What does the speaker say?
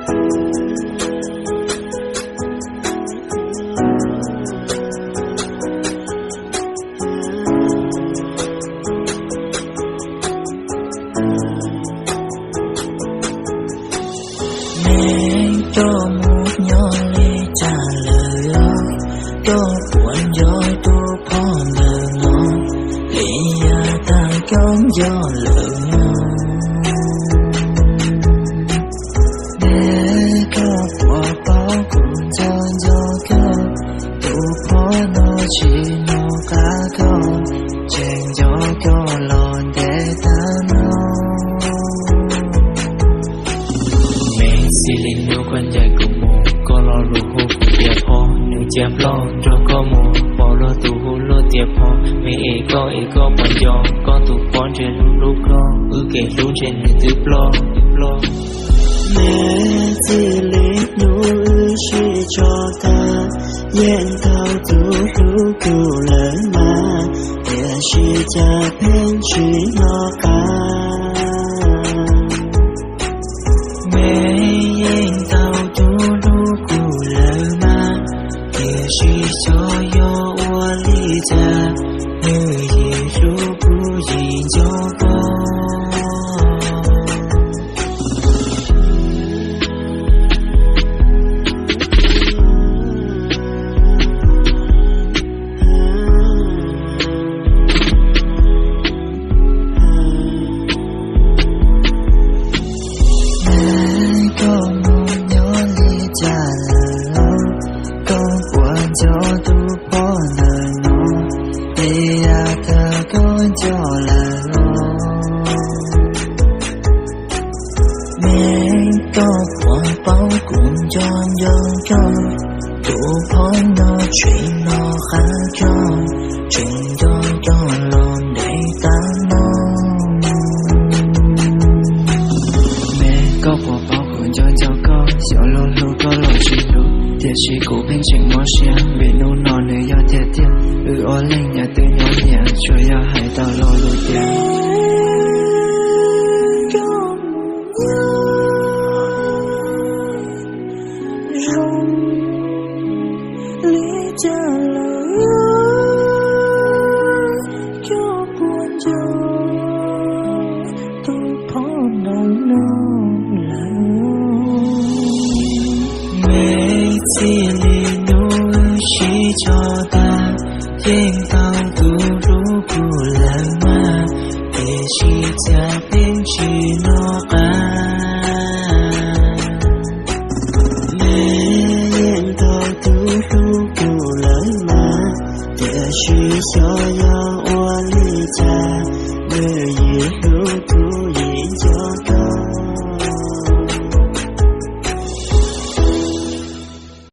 Neb koj mus nyob li cas lawm los, koj puas nco tus phauj ntawm no li yav tag koj nco lawm no? Neb koj puas paub kuv nco nco koj, tus phauj no tsis nco qab koj, tseem nco koj los ntev tag no. Me txij li hnub koj ncaim kuv mus, koj lo lus hu kuv tias phauj, nws cia ploj nrog koj mus, pom luag tus hu luag tias phauj, me es koj es koj puas nco, koj tus phauj ntshe hlub hlub koj, wb kev hlub ntshe nws twb ploj. Me txij li hnub wb sib tso tag, yeej tau tus hlub kuv lawm mas, tiam sis cas pheej tsis hnov qab. Me yeej tau tus hlub kuv lawm mas, tiam sis xyov yog ua li cas, nws yim hlub kuv yim nco koj. Neb koj mus nyob li cas lawm los, koj puas nco tus phauj ntawm no li yav tag koj nco lawm los? Me koj puas paub kuv nco nco koj, tus phauj no tseem nco qab koj, tseem nco koj los ntev tag no. Me koj puas paub kuv nco nco koj, xyov luag hlub koj los tsis hlub, tiam sis kuv pheej tseem mob siab vim hnub no nws yog tiag tiag. Wb ob leeg nyob twj nyob nyias, tsuas yog hais tau lo lus tias zoo li cas lawm, koj puas nco tus phauj ntawm no lawm? Me txij li hnub wb sib tso tag, yeej tau tus hlub kuv lawm mas, tiam sis cas pheej tsis hnov qab. Me yeej tau tus hlub kuv lawm mas, tiam sis xyov yog ua li cas, nws yim hlub kuv